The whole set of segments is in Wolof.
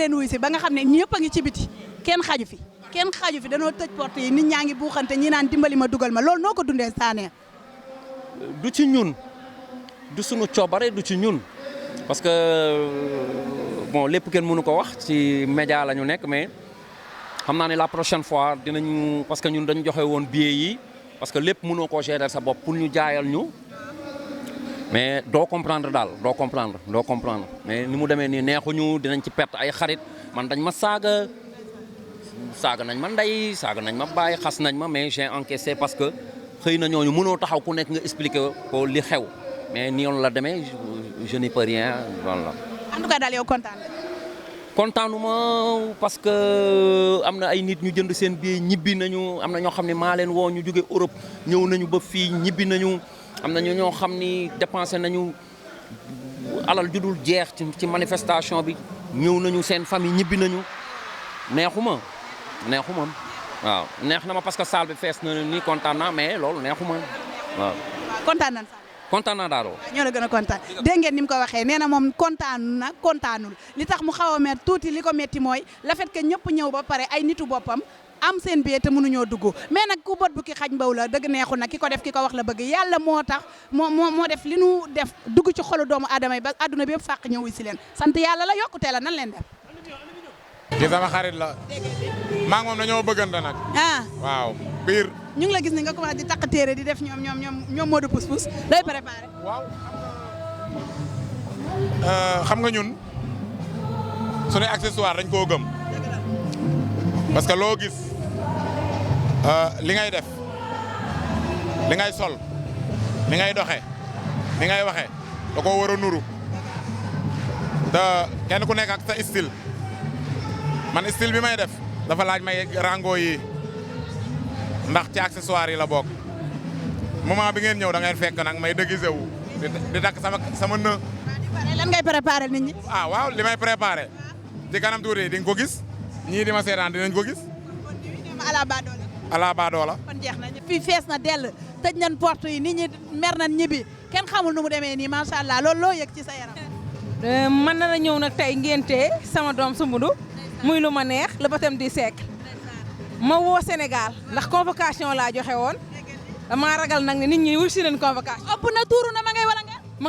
leen wuy si ba nga xam ne ñëpp a ngi ci biti kenn xaju fi danoo tëj porte yi nit ñaa ngi buuxante ñi naan dimbali ma dugal ma loolu noo ko dundee Sané. du ci ñun du sunu coobare du ci ñun parce que bon lépp kenn mënu ko wax ci média la ñu nekk mais xam naa ne la prochaine fois dinañu parce que ñun dañu joxe woon billet yi parce que lépp mënoo koo gérer sa bopp pour ñu jaayal ñu mais doo comprendre daal doo comprendre mais ni mu demee nii neexuñu dinañ ci perte ay xarit man dañ ma saaga nañ ma ndey saaga nañ ma baay xas nañ ma mais j'ai encaissé parce que xëy na ñooñu mënoo taxaw ku nekk nga expliquer ko li xew mais ni yoon la demee je n'y peux rien voilà. en tout cas daal yow kontaanuma parce que am na ay nit ñu jënd seen billet ñibbi nañu am na ñoo xam ne maa leen woo ñu jóge Europe ñëw nañu ba fii ñibbi nañu am na ñoo xam ni dépensé nañu alal ju dul jeex ci manifestation bi ñëw nañu seen famille ñibbi nañu neexuma waaw neex na ma parce que salle bi fees na nii kontaan naa mais loolu neexuma waaw. kontaan naa daal. ñoo la gën a kontaan dégg ngeen ni mu ko waxee nee na moom kontaanul li tax mu xaw a met tuuti li ko metti mooy le fait que ñëpp ñëw ba pare ay nitu boppam am seen billet te mënuñoo dugg mais nag ku bot bu ki xaj mbaw la dëgg neexu nag ki ko def ki ko wax la bëgg yàlla moo tax moo def li nu def dugg ci xolu doomu aadama yi ba adduna bi yëpp fàq ñëw si leen sant yàlla la yokkutee la nan leen def. ki sama xarit la maa ngi moom dañoo bëggante nag. waaw biir. ñu ngi la gis ni nga commencé di takk téere di def ñoom Modou Pousse Pousse looy préparé. waaw xam nga ñun suñuy accessoire dañ koo gëm parce que loo gis li ngay def li ngay sol li ngay doxe li ngay waxe da koo war a nuru te kenn ku nekk ak sa style man style bi may def dafa laaj may rango yi ndax ci accessoire yi la bokk moment bi ngeen ñëw da ngeen fekk nag may déguisé wu di takk sama në. lan ngay préparé nit ñi. waaw li may préparé ci kanam tuuti di nga ko gis ñii di ma seetaan dinañ ko gis. ala baadoola. kon jeex na fii fees na dell tëj nañ porte yi nit ñi mer nañ ñibbi kenn xamul nu mu demee nii macha allah loolu loo yëg ci sa yaram. mën na la ñëw nag tey ngénte sama doom Soumboulou muy lu ma neex le baptême du siècle ma woo Sénégal ndax convocation laa joxe woon damaa ragal nag ne nit ñi wuy si leen convocation. ëpp na tuuru na ma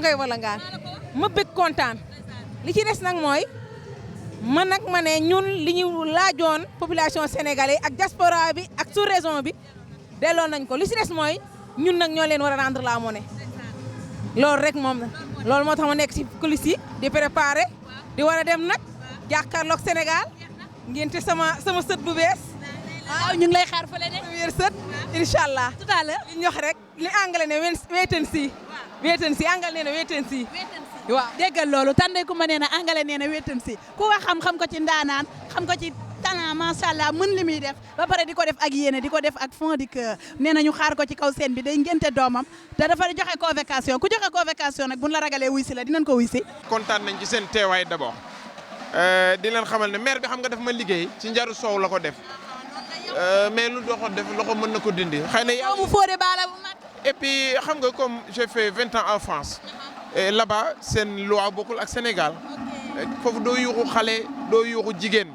ngay walangaan. ma bëgg kontaan li ci des nag mooy man nag ma ne ñun li ñu laajoon population sénégalais ak diaspora bi ak sous-région bi delloo nañ ko li ci des mooy ñun nag ñoo leen war a rendre la monnaie loolu rek moom la loolu moo tax ma nekk ci coulisses yi di préparer di war a dem nag jàkkaarloog Sénégal ngénte sama sët bu bees. waaw ñu ngi lay xaar fële de. wéer sët incha allah. tout à l'heure li ñu wax rek li anglais ne wait and see. wait and see anglais nee na wait and see. waaw déggal loolu tànday ku ma nee na anglais nee na wait and see ku wax xam ko ci ndaanaan xam ko ci talent macha allah mën li muy def ba pare di ko def ak yéene di ko def ak fond du cœur nee na ñu xaar ko ci kaw scène bi day ngénte doomam te dafa joxe convocation ku joxe convocation nag buñ la ragalee wuy si la dinañ ko wuy si. kontaan nañ ci seen teewaay d'abord di leen xamal ne maire bi xam nga daf ma liggéey ci njaru soow la ko def mais lu doxo def loxo mën na ko dindi. xëy na yow mu fóode baala bu mat. et puis xam nga comme j'ai fait 20 ans en France et là-bas seen loi bokkul ak Sénégal foofu doo yuuxu xale doo yuuxu jigéen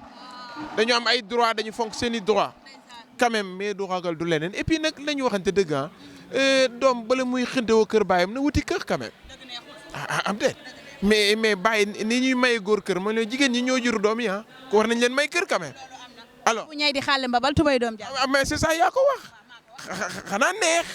dañu am ay droit dañu fonk seen i droit quand même mais du ragal du leneen et puis nag la ñu waxante dëgg doom bala muy xëntewoo kër baayam na wuti kër quand même am de mais bàyyi ni ñuy maye góor kër mooy ne jigéen ñi ñoo jur doom yi ko war nañ leen may kër quand même alors bu ñay di xàlle mbabal tubay doom ja mais c'est ça yaa ko wax xanaa neex.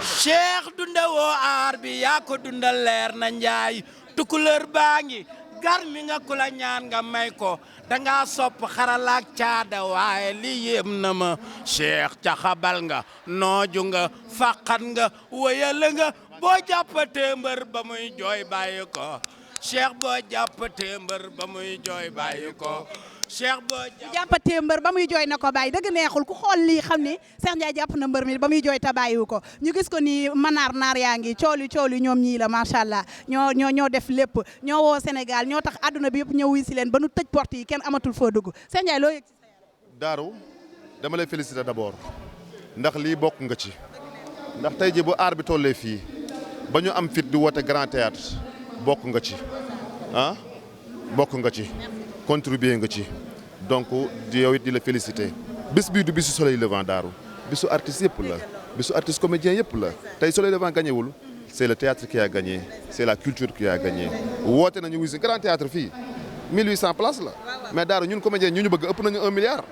Cheikh dundawoo aar bi yaa ko dundal leer na njaay tukulër baa ngi gar mi nga ku la ñaan nga may ko danga sopp xaralaak caada waaye li yéem na ma Cheikh caxabal nga nooju nga faqat nga wayala nga boo jàppatee mbër ba muy jooy bàyyi ko Cheikh boo jàppatee mbër ba muy jooy bàyyi ko Cheikh boo jàppatee mbër ba muy jooy na ko bàyyi dëgg neexul ku xool lii xam ni Cheikh Ndiaye jàpp na mbër mi ba muy jooy te bàyyiwu ko ñu gis ko ni naar yaa ngi cooli ñoom ñii la macha allah ñoo def lépp ñoo woo Sénégal ñoo tax àdduna bi yëpp ñëw wi si leen ba nu tëj porte yi kenn amatul foo dugg Cheikh Ndiaye loo yëg ci sa yaram. Daaru dama lay féliciter d'abord ndax lii bokk nga ci ndax tey ji bu aar bi tollee fii ba ñu am fit di woote grand théâtre bokk nga ci bokk nga ci contribuer nga ci donc di yow it di la féliciter bis bii du bisu Soleil Levant Daaru bisu artiste yëpp la bisu artiste comédien yëpp la tey Soleil Levant gagné wul c'est le théâtre qui a gagné c'est la culture qui a gagné woote nañu wuy si grand théâtre fii 1800 places la mais Daaru ñun comédien ñu bëgg ëpp nañu 1 milliard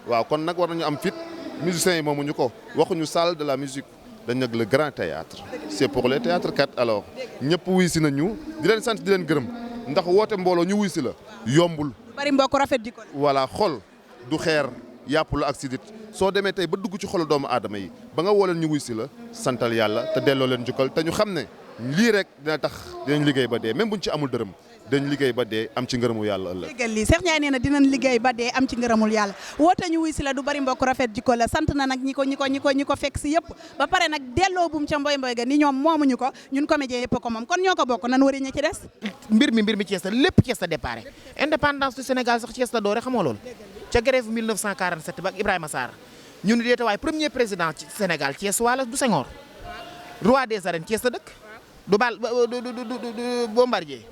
waaw kon nag war nañu am fit musiciens yi moomuñu ko waxuñu salle de la musique dañ nag le grand théâtre c'est pour les théâtres kat alors ñëpp wuy si nañu di leen sant di leen gërëm ndax woote mbooloo ñu wuy si la yombul bari mbokk rafet jikko voilà xol du xeer yàpp la ak sidit soo demee tey ba dugg ci xolu doomu aadama yi ba nga woo leen ñu wuy si la santal yàlla te delloo leen jukkal te ñu xam ne lii rek dina tax dinañ liggéey ba dee même buñ ci amul dërëm dañ liggéey ba dee am ci ngërëmu yàlla ëllëg. déggal lii Cheikh Ndiaye nee na dinañ liggéey ba dee am ci ngërëmul yàlla woote ñu wuy si la du bari mbokk rafet jikko la sant na nag ñi ko fekk si yëpp ba pare nag delloo bum ca mboy ga ni ñoom moomuñu ko ñun comédien yëpp ko moom kon ñoo ko bokk nan wari ñi ci des. mbir mi Thiès la lépp Thiès la déparé indépendance du Sénégal sax Thiès la doore xamoo loolu ca grève 1947 ba ak Ibrahima Sarr ñu ni deeta waay premier président ci Sénégal Thiès wala du Senghor roi des arènes Thiès la dëkk du Bombardier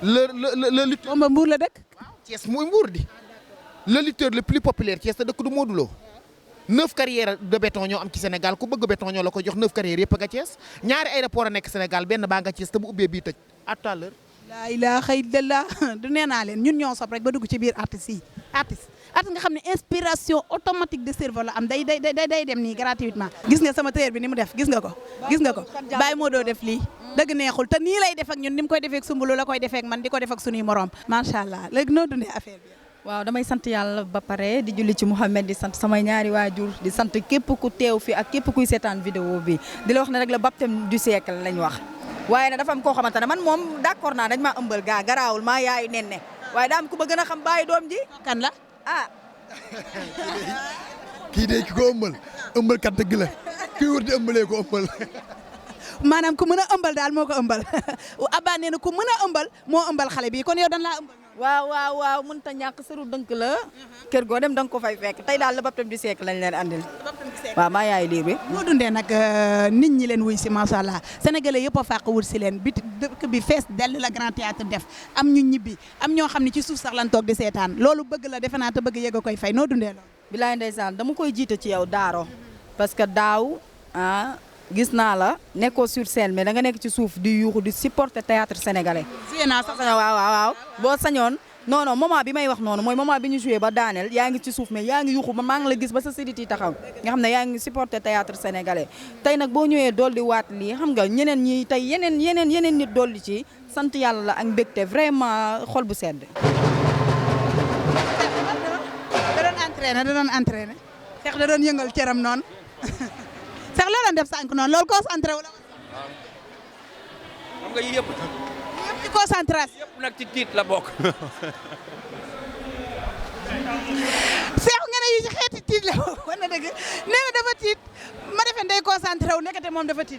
le lutteur Mbour la dëkk Thiès muy Mbour di le lutteur le plus populaire Thiès la dëkk du Modou Lo 9 carrières de béton ñoo am ci Sénégal ku bëgg béton ñoo la ko jox 9 carrières yëpp nga Thiès ñaari aéroport a nekk Sénégal benn baa nga Thiès te bu ubbee bii tëj à tout à l'heure laa ilaaha illallah du nee naa leen ñun ñoo sob rek ba dugg ci biir artistes yi artiste nga xam ne inspiration automatique de cerveau la am day dem nii gratuitement gis nga sama tailleur bi ni mu def gis nga ko bàyyi moo doo def lii dëgg neexul te nii lay def ak ñun ni mu koy defee ak Sumbulu la koy defee ak man di ko def ak suñuy morom macha allah léegi noo dundee affaire bi. waaw damay sant yàlla ba pare di julli ci Mouhamed di sant samay ñaari waajur di sant képp ku teew fi ak képp kuy seetaan vidéo bi di la wax ne rek la baptême du siècle lañ wax waaye nag dafa am koo xamante ne man moom d'accord naa dañ maa ëmbal gaa garaawul maa yaayu nen ne waaye daa am ku ma gën a xam bàyyi doom ji kan la ah kii de ki ko ëmbal kat dëgg la kii wër di ëmbalee ko ëmbal maanaam ku mën a ëmbal daal moo ko ëmbal Abba nee na ku mën a ëmbal moo ëmbal xale bi kon yow dañ laa ëmbal waaw mënut a ñàkk sëru dënk la kër goo dem da nga ko fay fekk tey daal la baptême du siècle lañ leen andil waaw maa yaay liir bi moo dundee nag nit ñi leen wuy si macha allah sénégalais yëpp a fàq wut si leen bi dëkk bi fees dell la grand théâtre def am ñu ñibbi am ñoo xam ne ci suuf sax lan toog di seetaan loolu bëgg la defe naa te bëgg yëg a koy fay noo dundee loolu bilaay ndeysaan dama koy jiite ci yow Daaro parce que daaw gis naa la nekkoo sur scène mais da nga nekk ci suuf di yuuxu di supporter théâtre sénégalais waaw boo sañoon non moment bi may wax noonu mooy moment bi ñu joué ba daaneel yaa ngi ci suuf mais yaa ngi yuuxu ba maa ngi la gis ba sa sédit yi taxaw nga xam ne yaa ngi supporter théâtre sénégalais tey nag boo ñëwee dool di waat lii xam nga ñeneen ñi tey yeneen nit dool di ci sant yàlla la ak mbégte vraiment xol bu sedd da doon entraîné Cheikh da doon yëngal cëram noonu Cheikh loo doon def sànq noonu loolu concentré wu la xam nga yëpp ci concentration yëpp nag ci tiit la bokk Cheikh nga ne yi ci xeeti tiit la bokk war na dëgg nee na dafa tiit ma defe day concentré wu nekkate moom dafa tiit